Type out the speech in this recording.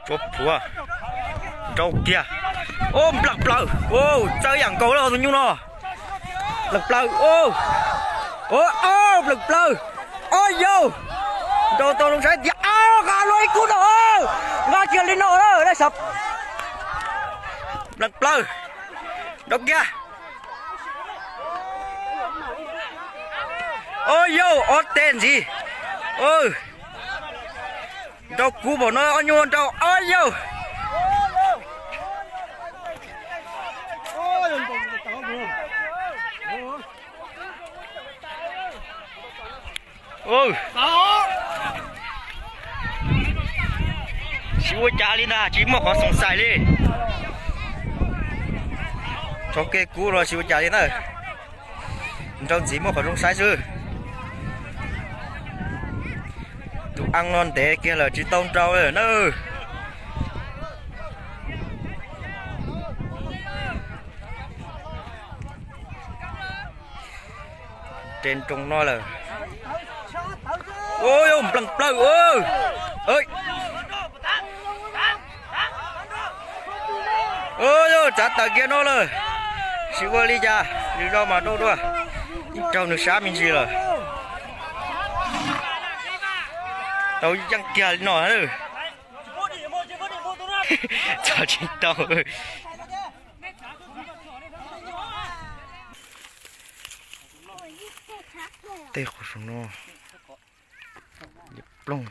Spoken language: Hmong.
Tsuab plhuav, nrau kiag. Ub, npleem plaws. Ub, txawv yam nkaus li tus nyuj no. Npleem plaws. Ub, ub, npleem plaws. Ub yau, nrau tau zoo saib tias, ub, nqa luag ib kub no. Nqa kiag li no lawm, dab sav. Npleem plaws, nrau kiag. Ub yau, ob teg ntxiv. Nrau kuv npaum no ob nyuag nrau ob yau. Tsis ua cas li ntag, tsis muaj qhov xoom xais li. Tso kev kub los tsis ua cas li na. Nrau ntxiv muaj qhov zoo saib xwb. Tus a no ntev kiag lawm tsis tau nrau lawm na. Tes nroos no lawm. Ub, npleem plaws. Ub, yog tsav tawm kiag no lawm. Tsis ua li cas, nws rau mas rau dua. Ib raug nws sab me ntsis lawm. Tau yeej kiag li no. Txog tsis tau. Tej qhov saum no, plooj.